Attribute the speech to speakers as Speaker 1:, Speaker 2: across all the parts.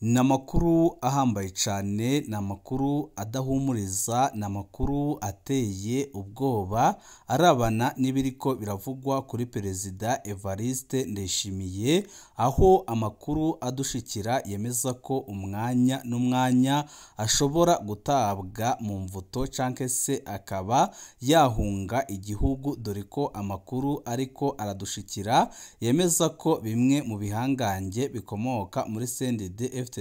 Speaker 1: Ni amakuru ahambaye cyane, ni amakuru adahumuriza, ni amakuru ateye ubwoba arabana n'ibiriko biravugwa kuri Perezida Evariste Ndayishimiye, aho amakuru adushikira yemeza ko umwanya n'umwanya ashobora gutabwa mu mvuto canke se akaba yahunga igihugu, dore ko amakuru ariko aradushikira yemeza ko bimwe mu bihangange bikomoka muri CNDD-FDD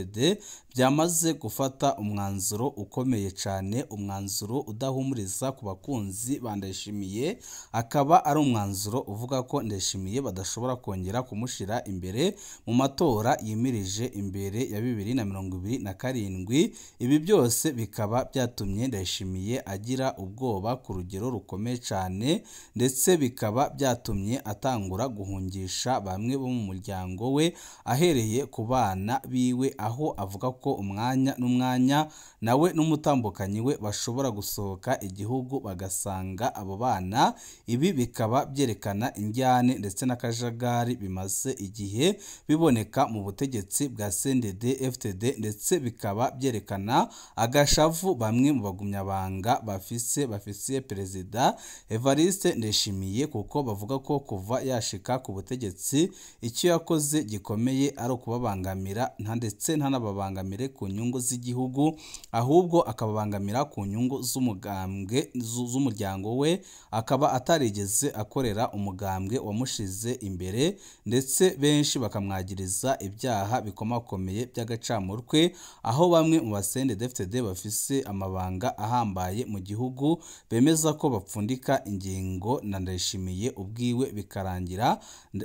Speaker 1: byamaze gufata umwanzuro ukomeye cyane, umwanzuro udahumuriza ku bakunzi ba Ndayishimiye, akaba ari umwanzuro uvuga ko Ndayishimiye badashobora kongera kumushira imbere mu matora yimirije imbere ya 2027. Ibi byose bikaba byatumye Ndayishimiye agira ubwoba ku rugero rukomeye cyane, ndetse bikaba byatumye atangura guhungisha bamwe bo mu muryango we ahereye ku bana biwe, aho avuga ko umwanya n'umwanya nawe n'umutambukanyi we bashobora gusohoka igihugu bagasanga abo bana. Ibi bikaba byerekana injyane ndetse n'akajagari bimaze igihe biboneka mu butegetsi bwa CNDD-FDD, ndetse bikaba byerekana agashavu bamwe mu bagumyabanga bafisiye Perezida Evariste Ndayishimiye, kuko bavuga ko kuva yashika ku butegetsi icyo yakoze gikomeye ari ukubabangamira, ndetse ntanababangamire ku nyungu z'igihugu, ahubwo akababangamira ku nyungu z'umugambwe z'umuryango we, akaba atarigeze akorera umugambwe wamushize imbere, ndetse benshi bakamwagiriza ibyaha bikomakomeye by'agacamutwe, aho bamwe mu ba CNDD-FDD bafise amabanga ahambaye mu gihugu bemeza ko bapfundika ingingo na Ndayishimiye ubwiwe, bikarangira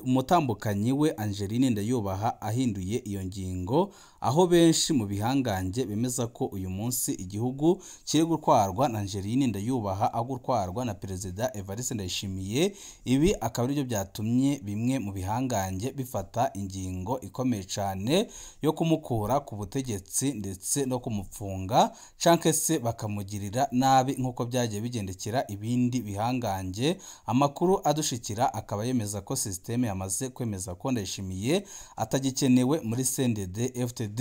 Speaker 1: umutambukanyi we Angeline Ndayubaha ahinduye iyo ngingo, aho benshi mu bihangange bemeza ko uyu munsi igihugu kiri gutwarwa na Angeline Ndayubaha aho gutwarwa na Perezida Evariste Ndayishimiye. Ibi akaba aribyo byatumye bimwe mu bihangange bifata ingingo ikomeye cyane yo kumukura ku butegetsi ndetse no kumupfunga canke se bakamugirira nabi nk'uko byagiye bigendekera ibindi bihangange. Amakuru adushikira akaba yemeza ko systeme yamaze kwemeza ko Ndayishimiye atagikenewe muri CNDD-FDD.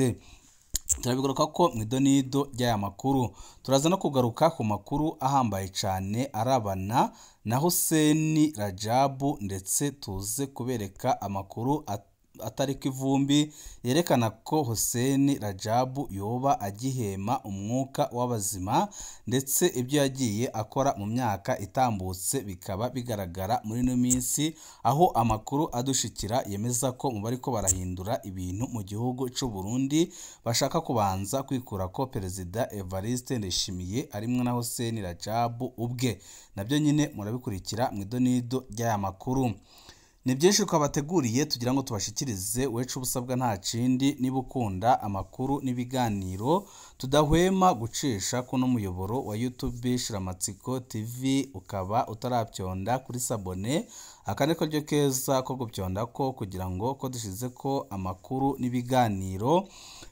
Speaker 1: Turabigaruka ko mu idonido ry'aya makuru. Turaza no kugaruka ku makuru ahambaye cyane arabana na Hussein Rajabu, ndetse tuze kubereka amakuru atari ivumbi yerekana ko Hussein Rajabu yoba agihema umwuka w'abazima, ndetse ibyo yagiye akora mu myaka itambutse bikaba bigaragara muri ino minsi, aho amakuru adushikira yemeza ko mu bariko barahindura ibintu mu gihugu c'u Burundi bashaka kubanza kwikura ko Perezida Evariste Ndayishimiye arimwe na Hussein Rajabu ubwe. Nabyo nyine murabikurikira mu idonido ry'aya makuru. Ni byinshi twabateguriye tugira ngo tubashikirize, wecu ubusabwa nta kindi, niba ukunda amakuru n'ibiganiro tudahwema gucisha kuno muyoboro wa YouTube Shiramatsiko TV, ukaba utarabyonda kuri sabone, akandi karyo keza ko gupyonda ko kugira ngo ko dushize ko amakuru n'ibiganiro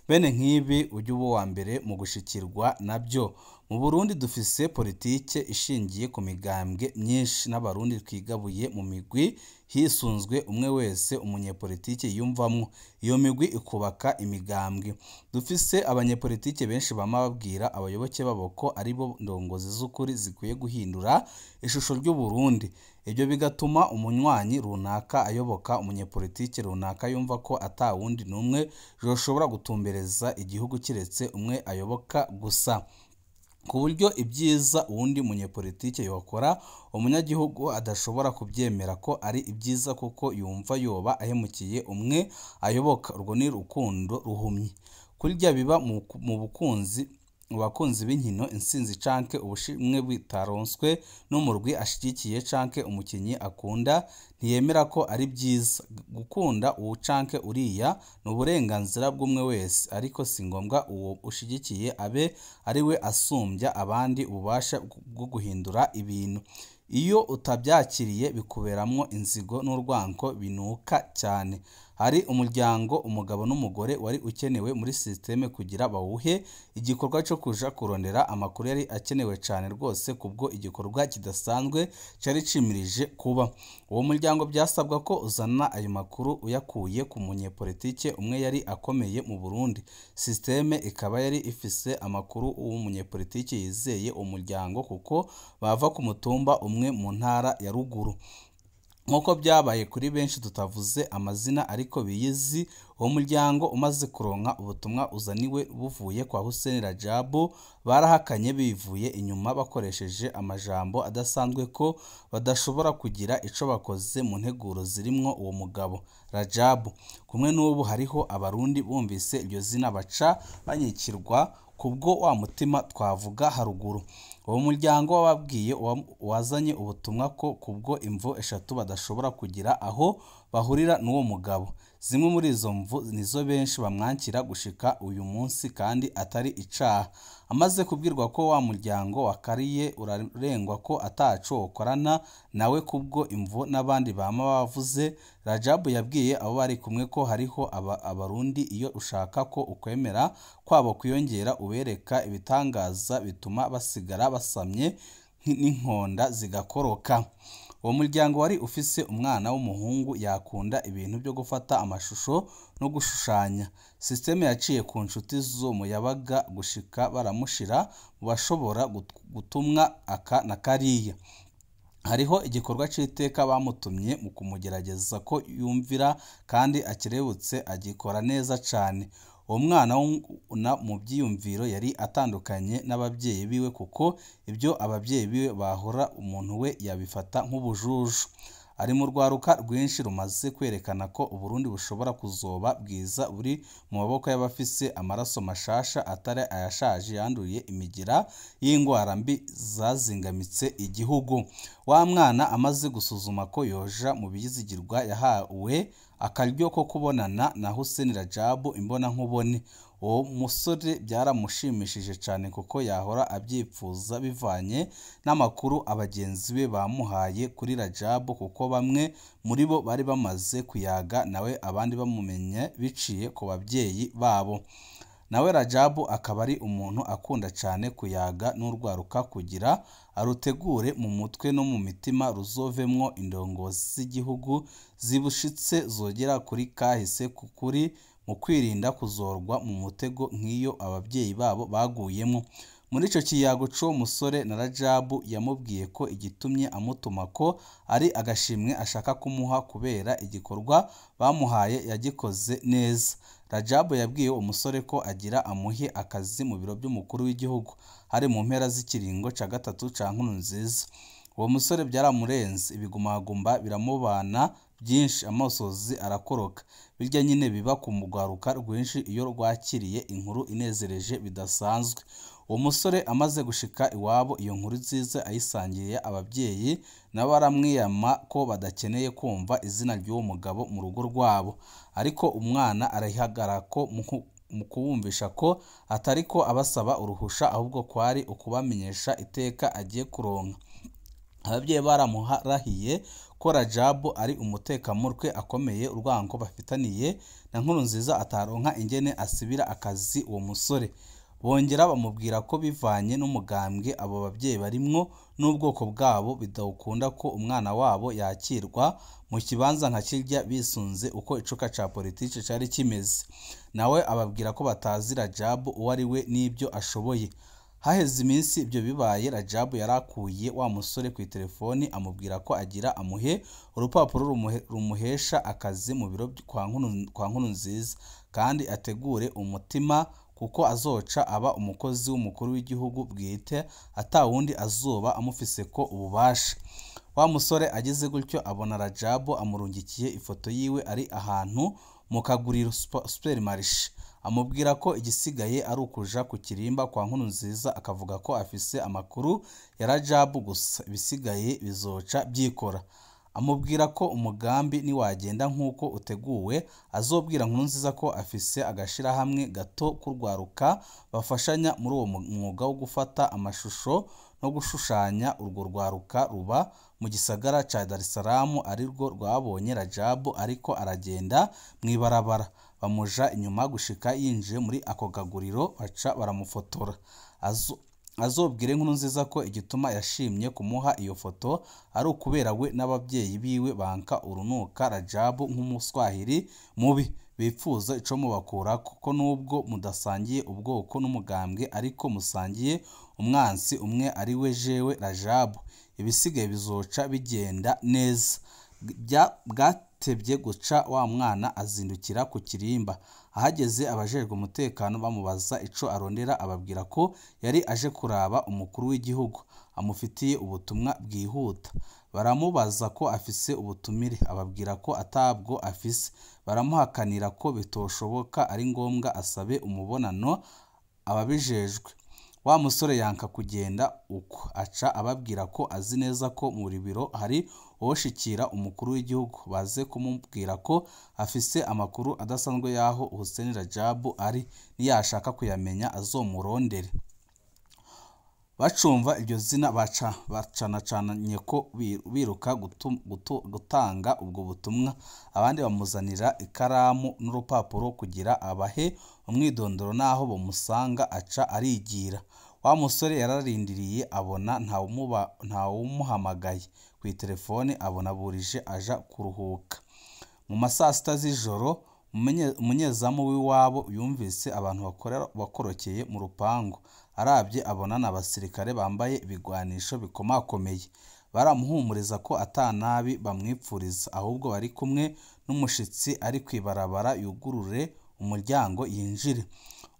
Speaker 1: bene nk'ibi ujye uba uwa mbere mu gushikirwa nabyo. Mu Burundi dufise politike ishingiye ku migambwe myinshi, n'abarundi twigabuye mu migwi hisunzwe umwe wese umunyepolitike yiyumvamwo. Iyo migwi ikubaka imigambwe. Dufise abanyepolitike benshi bama babwira abayoboke babo ko aribo ndongozi z'ukuri zikwiye guhindura ishusho ry'u Burundi. Ibyo bigatuma umunywanyi runaka ayoboka umunyepolitike runaka yumva ko atawundi n'umwe yoshobora gutumbereza igihugu kiretse umwe ayoboka gusa, ku buryo ibyiza uwundi munyepolitike yokora umunyagihugu adashobora kubyemera ko ari ibyiza, kuko yumva yoba ahemukiye umwe ayoboka. Urwo ni urukundo ruhumye. Kurya biba mu bukunzi mu bakunzi b'inkino, intsinzi canke ubushimwe bitaronswe n'umurwi ashigikiye canke umukinyi akunda ntiyemera ko ari byiza. Gukunda uwu canke uriya ni uburenganzira bw'umwe wese, ariko si ngombwa uwo ushigikiye abe ari we asumbya abandi ububasha bwo guhindura ibintu. Iyo utabyakiriye bikuberamwo inzigo n'urwanko binuka cyane. Hari umuryango, umugabo n'umugore wari ukenewe muri systeme kugira bawuhe igikorwa cyo kuja kurondera amakuru yari akenewe cane rwose kubwo igikorwa kidasanzwe cari cimirije kuba. Uwo muryango byasabwa ko uzana ayo makuru uyakuye ku munyepolitike umwe yari akomeye mu Burundi. Systeme ikaba yari ifise amakuru uwo munyepolitike yizeye umuryango kuko bava ku mutumba umwe mu ntara ya ruguru. Nk'uko byabaye kuri benshi tutavuze amazina ariko biyizi, uwo muryango umaze kuronka ubutumwa uzaniwe buvuye kwa Hussein Rajabu barahakanye bivuye inyuma bakoresheje amajambo adasanzwe ko badashobora kugira ico bakoze mu nteguro zirimwo uwo mugabo Rajabu. Kumwe n'ubu hariho abarundi bumvise iryo zina baca banyikirwa kubwo wa mutima twavuga haruguru. Uwo muryango wababwiye wazanye ubutumwa ko kubwo imvo eshatu badashobora kugira aho bahurira n'uwo mugabo. Zimwe muri izo mvu nizo benshi bamwankira gushika uyu munsi kandi atari icaha. Amaze kubwirwa ko wa muryango wakariye urarengwa ko ataco ukorana nawe kubwo imvo n'abandi bama bavuze, Rajabu yabwiye abo bari kumwe ko hariho abarundi iyo ushaka ko ukwemera kwabo kwiyongera ubereka ibitangaza bituma basigara basamye n'inkonda zigakoroka. Uwo muryango wari ufise umwana w'umuhungu yakunda ibintu byo gufata amashusho no gushushanya. Systeme yaciye ku nshuti zo muyabaga gushika baramushira mu bashobora gutumwa aka na kariya. Hariho igikorwa c'iteka bamutumye mu kumugerageza ko yumvira kandi akirebutse agikora neza cane. Uwo mwana mu byiyumviro yari atandukanye n'ababyeyi biwe kuko ibyo ababyeyi biwe bahora umuntu we yabifata nk'ubujuju. Ari mu rwaruka rwinshi rumaze kwerekana ko Uburundi bushobora kuzoba bwiza buri mu maboko y'abafise amaraso mashasha atari ayashaje yanduye imigira y'ingwara mbi zazingamitse igihugu. Wa mwana amaze gusuzuma ko yoja mu bizigirwa yahawe akaryo ko kubonana na Hussein Rajabu imbona nkubone. Uwo musore byaramushimishije cyane kuko yahora abyipfuza bivanye n'amakuru abagenzi be bamuhaye kuri Rajabu, kuko bamwe muri bo bari bamaze kuyaga nawe abandi bamumenye biciye ku babyeyi babo. Nawe Rajabu akaba ari umuntu akunda cyane kuyaga n'urwaruka kugira arutegure mu mutwe no mu mitima ruzovemwo indongozi z'igihugu zibushitse zogera kuri kahise kukuri mu kwirinda kuzorwa mu mutego nk'iyo ababyeyi babo baguyemo. Muri ico kiyago c'uwo musore na Rajabu yamubwiye ko igitumye amutuma ko ari agashimwe ashaka kumuha kubera igikorwa bamuhaye yagikoze neza. Rajabu yabwiye umusore ko agira amuhe akazi mu biro by'umukuru w'igihugu hari mu mpera z'ikiringo ca gatatu ca Nkurunziza. Uwo musore byaramurenze, ibigumagumba biramubana byinshi, amosozi arakoroka. Birya nyine biba ku mugwaruka rwinshi iyo rwakiriye inkuru inezereje bidasanzwe. Uwo musore amaze gushika iwabo iyo nkuru nziza ayisangiye ababyeyi nabo baramwiyama ko badakeneye kumva izina ry'uwo mugabo mu rugo rwabo. Ariko umwana arahagara ko mu kubumvisha ko atari ko abasaba uruhusha ahubwo kwari ukubamenyesha iteka agiye kuronka. Ababyeyi baramuharahiye ko Rajabu ari umutekamutwe akomeye urwango bafitaniye na Nkurunziza ataronka ingene asibira akazi uwo musore. Bongera bamubwira ko bivanye n'umugambwe abo babyeyi barimwo n'ubwoko bwabo bidakunda ko umwana wabo yakirwa mu kibanza nka kirya bisunze uko icuka ca politike cari kimeze. Nawe ababwira ko batazi Rajabu uwo ari we n'ibyo ashoboye. Haheze iminsi ibyo bibaye, Rajabu yarakuye wa musore ku telefoni amubwira ko agira amuhe urupapuro rumuhesha akazi mu biro kwa Nkurunziza kandi ategure umutima kuko azoca aba umukozi w'umukuru w'igihugu bwite atawundi azoba amufise ko ububasha. Wa musore ageze gutyo abona Rajabu amurungikiye ifoto yiwe ari ahantu mu kaguriro supermarché, amubwira ko igisigaye ari ukuja ku kirimba kwa Nkurunziza akavuga ko afise amakuru ya Rajabu gusa ibisigaye bizoca byikora. Amubwira ko umugambi niwagenda nk'uko uteguwe azobwira Nkurunziza ko afise agashirahamwe gato kurwaruka bafashanya muri uwo mwuga wo gufata amashusho no gushushanya urwo rwaruka ruba mu gisagara ca Dar es Salaam arirwo rwabonye Rajabu ariko aragenda mw'ibarabara, bamuja inyuma gushika yinjiye muri ako kaguriro baca baramufotora. Azobwire Nkurunziza ko igituma yashimye kumuha iyo foto ari ukubera we n'ababyeyi biwe banka urunuka Rajabu nk'umuswahili mubi, bipfuza ico mubakurako, ko nubwo mudasangiye ubwoko n'umugambwe ariko musangiye umwansi umwe ari we jewe Rajabu, ibisigaye bizoca bigenda neza. Bwatevye guca wa mwana azindukira ku kirimba. Ahageze abajejwe umutekano bamubaza ico arondera, ababwira ko yari aje kuraba umukuru w'igihugu amufitiye ubutumwa bwihuta. Baramubaza ko afise ubutumire, ababwira ko atabwo afise. Baramuhakanira ko bitoshoboka ari ngombwa asabe umubonano ababijejwe. Wa musore yanka kugenda uko, aca ababwira ko azi neza ko muri biro hari uwoshikira umukuru w'igihugu, baze kumubwira ko afise amakuru adasanzwe y'aho Hussein Rajabu ari, niyashaka kuyamenya azomurondere. Bacumva iryo zina bacanacananye ko biruka gutanga ubwo butumwa, abandi bamuzanira ikaramu n'urupapuro kugira abahe umwidondoro n'aho bamusanga, aca arigira. Wa musore yararindiriye abona ntawumuhamagaye kw'iterefone, abona burije aja kuruhuka. Mu masaa sita z'ijoro umunyezamu w'iwabo yumvise abantu bakorokeye mu rupangu, arabye abona n'abasirikare bambaye ibigwanisho bikomakomeye. Baramuhumuriza ko ata nabi bamwipfuriza, ahubwo bari kumwe n'umushitsi ari kw'ibarabara yugurure umuryango yinjire.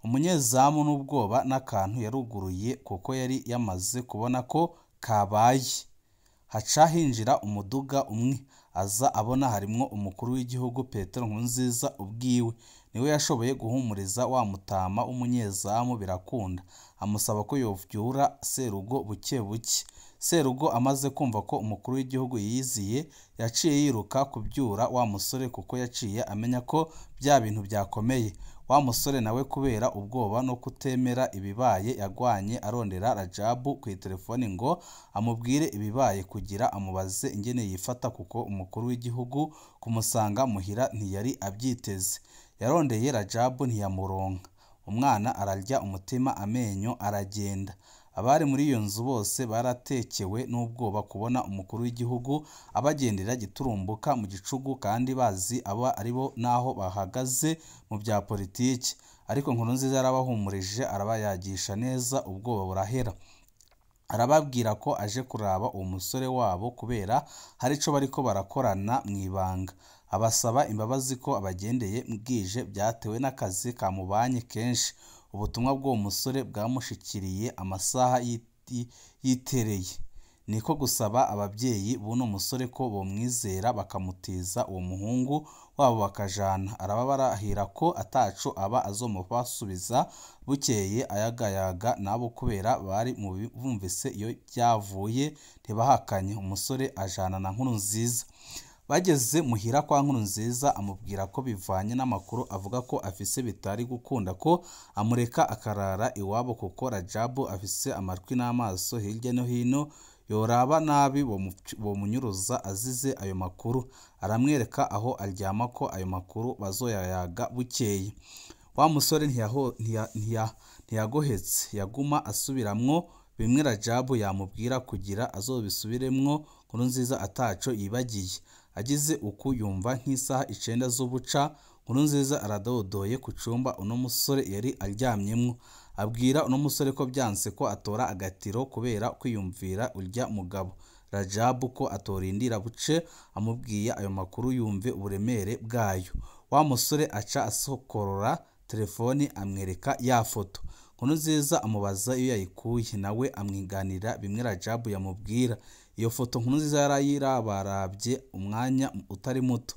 Speaker 1: Umunyezamu n'ubwoba n'akantu yaruguruye kuko yari yamaze kubona ko kabaye. Haca hinjira umuduga umwe, aza abona harimwo umukuru w'igihugu Petero Nkurunziza ubwiwe, niwe yashoboye guhumuriza wa mutama w'umunyezamu birakunda, amusaba ko yovyura Serugo buke buke. Serugo amaze kumva ko umukuru w'igihugu yiyiziye, yaciye yiruka kuvyura wa musore kuko yaciye amenya ko vya bintu vyakomeye. Wa musore nawe kubera ubwoba no kutemera ibibaye yagwanye arondera Rajabu kw'iterefone ngo amubwire ibibaye kugira amubaze ingene yifata, kuko umukuru w'igihugu kumusanga muhira ntiyari avyiteze. Yarondeye Rajabu ntiyamuronka, umwana ararya umutima amenyo aragenda. Abari muri iyo nzu bose baratekewe n'ubwoba kubona umukuru w'igihugu abagendera giturumbuka mu gicugu, kandi bazi abo aribo n'aho bahagaze mu bya politiki. Ariko Nkurunziza yarabahumurije arabayagisha neza, ubwoba burahera. Arababwira ko aje kuraba uwo musore wabo kubera hari ico bariko barakorana mw'ibanga. Abasaba imbabazi ko abagendeye bwije byatewe n'akazi kamubanye kenshi. Ubutumwa bw'uwo musore bwamushikiriye amasaha yitereye. Niko gusaba ababyeyi b'uno musore ko bomwizera bakamutiza uwo muhungu wabo bakajana. Arababarahira ko ataco aba azomubasubiza. Bukeye ayagayaga nabo kubera bari bumvise iyo byavuye ntibahakanye. Umusore ajana na Nkurunziza. Bageze muhira kwa Nkurunziza amubwira ko bivanye n'amakuru avuga ko afise bitari gukunda ko amureka akarara iwabo, kuko Rajabu afise amatwi n'amaso hirya no hino, yoraba nabi bomunyuruza azize ayo makuru. Aramwereka aho aryama ko ayo makuru bazoyayaga bukeye. Wa musore ntiyagohetse, yaguma asubiramwo bimwe Rajabu yamubwira kugira azobisubiremwo Nkurunziza ataco yibagiye. Agize uku yumva nk'isaha 9 z'ubuca, Nkurunziza aradodoye ku cumba uno musore yari aryamyemwo. Abwira uno musore ko byanse ko atora agatiro kubera kwiyumvira urya mugabo Rajabu, ko atorindira buce amubwiye ayo makuru yumve uburemere bwayo. Wa musore aca asokorora telefoni amwereka ya foto. Nkurunziza amubaza iyo yayikuye, nawe amwiganira bimwe Rajabu yamubwira. Iyo foto Nkurunziza yarayirabarabye umwanya utari muto,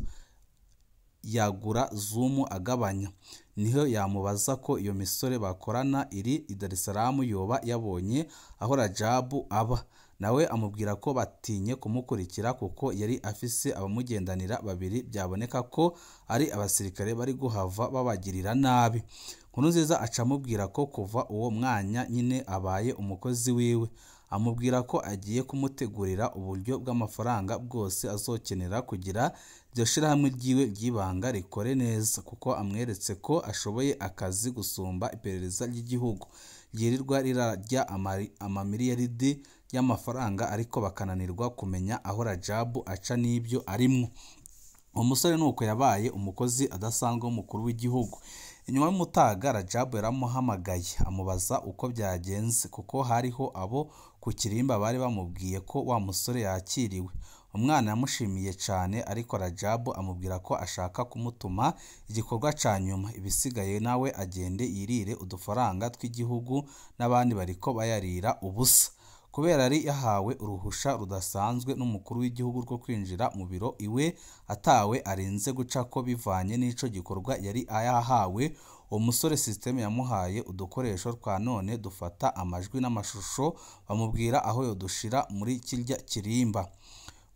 Speaker 1: yagura zoom agabanya. Niho yamubaza ko iyo misore bakorana iri i Dar es Salaam yoba yabonye aho Rajabu aba. Nawe amubwira ko batinye kumukurikira kuko yari afise abamugendanira babiri, byaboneka ko ari abasirikare bari guhava babagirira nabi. Nkurunziza aca amubwira ko kuva uwo mwanya nyine abaye umukozi wiwe. Amubwira ko agiye kumutegurira uburyo bw'amafaranga bwose azokenera kugira iryo shirahamwe ryiwe ry'ibanga rikore neza, kuko amweretse ko ashoboye akazi gusumba iperereza ry'igihugu ryirirwa rirarya amamiliyaridi y'amafaranga ariko bakananirwa kumenya aho Rajabu aca n'ibyo arimwo. Uwo musore nuko yabaye umukozi adasanzwe w'umukuru w'igihugu. Inyuma y'umutaga Rajabu yaramuhamagaye amubaza uko byagenze, kuko hariho abo ku kirimba bari bamubwiye ko wa musore yakiriwe. Umwana yamushimiye cane, ariko Rajabu amubwira ko ashaka kumutuma igikorwa ca nyuma, ibisigaye nawe agende yirire udufaranga tw'igihugu n'abandi bariko bayarira ubusa. Kubera yari yahawe uruhusha rudasanzwe n'umukuru w'igihugu rwo kwinjira mu biro iwe atawe arinze gucako bivanye n'ico gikorwa yari yahawe, uwo musore systeme yamuhaye udukoresho twa none dufata amajwi n'amashusho, bamubwira aho yodushira muri kirya kirimba.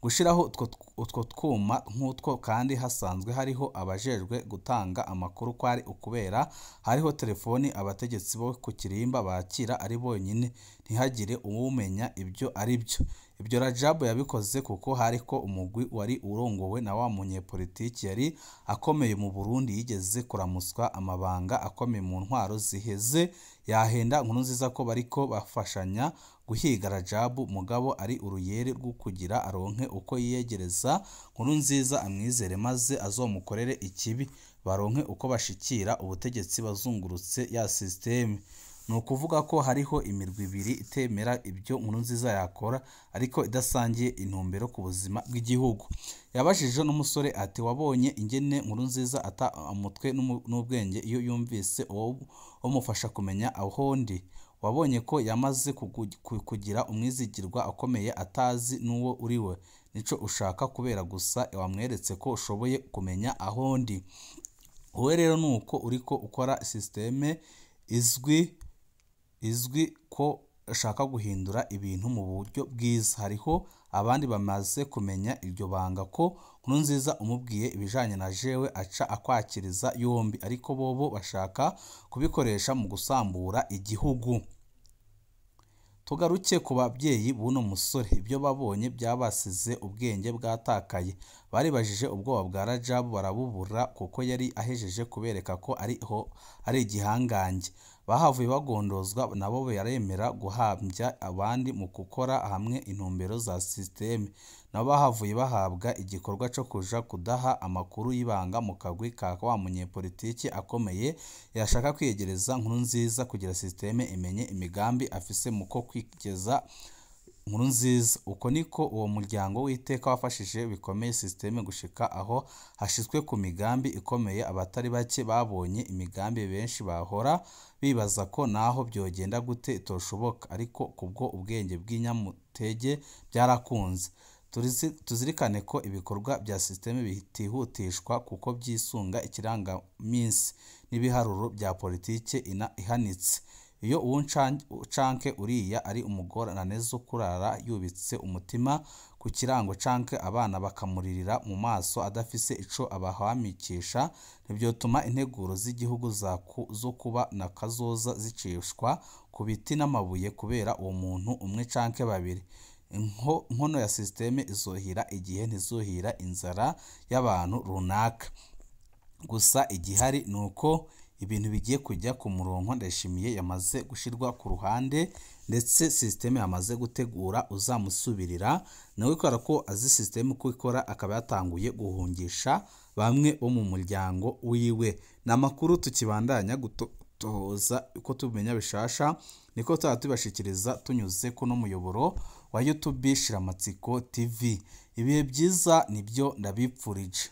Speaker 1: Gushiraho utwo twuma nk'utwo kandi hasanzwe hariho abajejwe gutanga amakuru kwari ukubera hariho telefoni abategetsi bo ku kirimba bakira ari bonyine, ntihagire uwumenya ibyo ari byo. Ibyo Rajabu yabikoze kuko hariko umugwi wari urongowe na wa munyepolitiki yari akomeye mu Burundi yigeze kuramuswa amabanga akomeye mu ntwaro ziheze, yahenda Nkurunziza ko bariko bafashanya guhiga Rajabu, mugabo ari uruyeri rwo kugira aronke uko yiyegereza Nkurunziza amwizere maze azomukorere ikibi, baronke uko bashikira ubutegetsi bazungurutse ya systeme. Ni ukuvuga ko hariho imirwi ibiri itemera ibyo Nkurunziza yakora ariko idasangiye intumbero ku buzima bw'igihugu. Yabajije n'umusore ati wabonye ingene Nkurunziza ata umutwe n'ubwenge iyo yumvise umufasha kumenya aho ndi? Wabonye ko yamaze kugira umwizigirwa akomeye atazi n'uwo uriwe, nico ushaka kubera gusa wamweretse ko ushoboye kumenya aho ndi. Wowe rero nuko uriko ukora systeme izwi ko ashaka guhindura ibintu mu buryo bwiza. Hariho abandi bamaze kumenya iryo banga ko Nkurunziza umubwiye ibijanye na jewe aca akwakiriza yombi, ariko bobo bashaka kubikoresha mu gusambura igihugu. Tugaruke ku babyeyi b'uno musore, ibyo babonye byabasize ubwenge bwatakaye. Baribajije ubwoba bwa Rajabu barabubura, kuko yari ahejeje kubereka ko ariho ari igihangange. Bahavuye bagondozwa nabo baremera guhambya abandi mu gukora hamwe intumbero za systeme. Nabo bahavuye bahabwa igikorwa co kuja kudaha amakuru y'ibanga mu kagwi ka wa munyepolitiki akomeye yashaka kwiyegereza Nkurunziza kugira systeme imenye imigambi afise mu ko kwigeza Nkurunziza. Uko niko uwo muryango w'iteka wafashije bikomeye systeme gushika aho hashizwe ku migambi ikomeye. Abatari bake babonye imigambi benshi bahora bibaza ko naho byogenda gute itoshoboka, ariko kubwo ubwenge bw'inyamutege byarakunze. Tuzirikane ko ibikorwa bya systeme bitihutishwa kuko byisunga ikirangaminsi n'ibiharuro bya politike ihanitse. Iyo uwo canke uriya ari umugorane zo kurara yubitse umutima ku kirango canke abana bakamuririra mu maso adafise ico abahamikisha, ntivyotuma integuro z'igihugu zo kuba na kazoza zicishwa ku biti n'amabuye kubera uwo muntu umwe canke babiri. Inkono ya systeme izohira igihe, ntizohira inzara y'abantu runaka. Gusa igihari nuko ibintu bigiye kujya ku murongo. Ndayishimiye yamaze gushirwa ku ruhande, ndetse systeme yamaze gutegura uzamusubirira nawe, kubera ko azi systeme uko ikora, akaba yatanguye guhungisha bamwe bo mu muryango wiwe. Ni amakuru tukibandanya gutohoza uko tumenya bishasha, niko tuzaba tubashikiriza tunyuze kuno muyoboro wa YouTube Shiramatsiko TV. Ibihe byiza nibyo ndabipfurije.